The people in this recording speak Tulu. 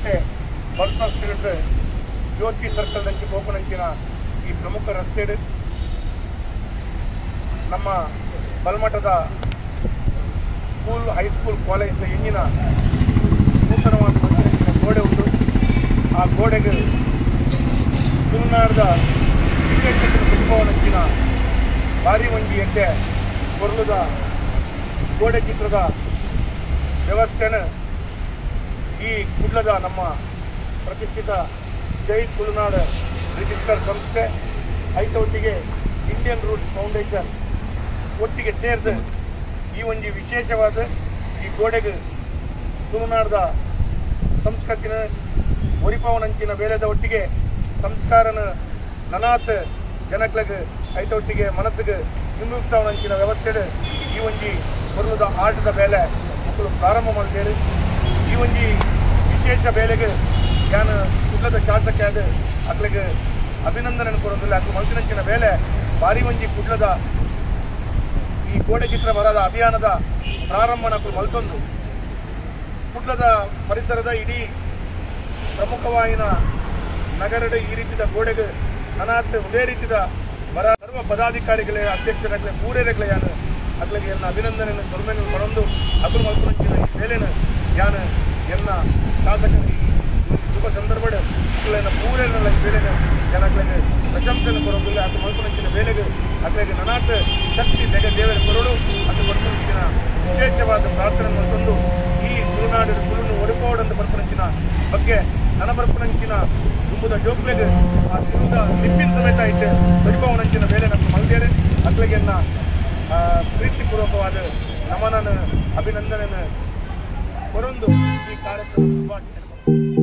ರಸ್ತೆ ಬಲ್ಸಾ ಸ್ಟ್ರೀಟ್ ಜ್ಯೋತಿ ಸರ್ಕಲ್ ಅಂಚಿ ಪೋಪುನಂಚಿನ ಈ ಪ್ರಮುಖ ರಸ್ತೆ ನಮ್ಮ ಬಲ್ಮಠದ school high school college ಎಂಜಿನ ನೂತನವಾದ ಗೋಡೆ ಉಂಟು. ಆ ಗೋಡೆಗೆ ತುಳುನಾಡದ ವಿಶೇಷತೆ ಕುಟುಂಬವನಂಚಿನ ಭಾರಿ ಒಂಜಿ ಎಡ್ಡೆ ಕೊರ್ಲುದ ಗೋಡೆ ಚಿತ್ರದ ವ್ಯವಸ್ಥೆನ ಈ ಕುಡ್ಲದ ನಮ್ಮ ಪ್ರತಿಷ್ಠಿತ ಜೈ ತುಳುನಾಡು ರಿಜಿಸ್ಟರ್ ಸಂಸ್ಥೆ ಐತೊಟ್ಟಿಗೆ Indian roots foundation ಒಟ್ಟಿಗೆ ಸೇರಿದು ಈ ಒಂಜಿ ವಿಶೇಷವಾದ ಈ ಗೋಡೆಗೆ ತುಳುನಾಡದ ಸಂಸ್ಕೃತಿನ ಒರಿಪವನಂಚಿನ ಬೇಲೆದ ಒಟ್ಟಿಗೆ ಸಂಸ್ಕಾರನ ನನಾತ್ ಜನಕ್ಲಗ್ ಐತೊಟ್ಟಿಗೆ ಮನಸ್ಸಿಗೆ ಹಿಂಬಿಸವನಂಚಿನ ವ್ಯವಸ್ಥೆ ಈ ಒಂಜಿ ಕೊರ್ಲುದ ಆಟದ ಬೇಲೆ ಮಕ್ಕಳು ಪ್ರಾರಂಭ ಮಾಡಿದ್ದೇವೆ. ಈ ಒಂಜಿ ವಿಶೇಷ ಬೇಲೆಗೆ ಯಾನು ಕುಡ್ಲದ ಶಾಸಕ ಆದ ಅಕ್ಲಿಗೆ ಅಭಿನಂದನೆ ಕೊರೊಂದಿಲ್ಲ. ಅಕ್ಲು ಮಲ್ತಿನಂಚಿನ ಬೇಲೆ ಭಾರಿ ಒಂಜಿ ಕುಡ್ಲದ ಈ ಗೋಡೆ ಚಿತ್ರ ಬರದ ಅಭಿಯಾನದ ಪ್ರಾರಂಭನ ಅಕ್ಲು ಮಲ್ತೊಂದು ಕುಡ್ಲದ ಪರಿಸರದ ಇಡೀ ಪ್ರಮುಖವಾಯಿನ ನಗರದ ಈ ರೀತಿಯ ಗೋಡೆಗೆ ಅನಾಥ ಒಂದೇ ರೀತಿಯ ಬರ ಸರ್ವ ಪದಾಧಿಕಾರಿಗಳೇ ಅಧ್ಯಕ್ಷರಾಗಲೇ ಪೂರೇರಗಳೇ ಯಾನು ಅಕ್ಲಿಗೆ ಎನ್ನ ಅಭಿನಂದನೆಯನ್ನು ಸೊಲ್ಮೆಯನ್ನು ಪಡೊಂದು ಅಕ್ಲು ಮಲ್ಪುನಂಚಿನ ಈ ಬೇಲೆನ ಯಾನು ಎನ್ನ ಶಾಸಕರ ಈ ಶುಭ ಸಂದರ್ಭ ಅಕ್ಲೆನ ಪೂರೇರಲ್ಲ ಈ ಬೇಲೆನ ಜನಗಳಿಗೆ ಪ್ರಶಂಸೆಯನ್ನು ಕೊಡೋದಿಲ್ಲ. ಅಕ್ಲು ಮಲ್ಪುನಂಚಿನ ಬೇಲೆಗೆ ಅಕ್ಲಿಗೆ ನನಾಥ ಶಕ್ತಿ ತೆಗೆ ದೇವರ ಕೊರಡು ಅದು ಪಡ್ಪುನಂಚಿನ ವಿಶೇಷವಾದ ಪ್ರಾರ್ಥನೆ ಮಲ್ತೊಂದು ಈ ತುಳುನಾಡು ತುಳುನು ಒಡಪೋಡಂತ ಪಡ್ಪುನಂಚಿನ ಬಗ್ಗೆ ನನ ಬರ್ಪುನಂಚಿನ ದುಂಬುದ ಜೋಕ್ಲೆಗ್ ಆ ತಿರುದ ಲಿಪ್ಪಿನ ಸಮೇತ ಇಟ್ಟು ಒಡಿಪವನಂಚಿನ ಬೇಲೆ ನಮ್ಮ ಮಲ್ದೇರೆ ಅಕ್ಲೆಗೆನ್ನ ಪ್ರೀತಿಪೂರ್ವಕವಾದ ನಮನನ ಅಭಿನಂದನೆಯನ್ನು ಕೊರೊಂದು ಈ ಕಾರ್ಯಕ್ರಮ ಶುಭಾಶಯ.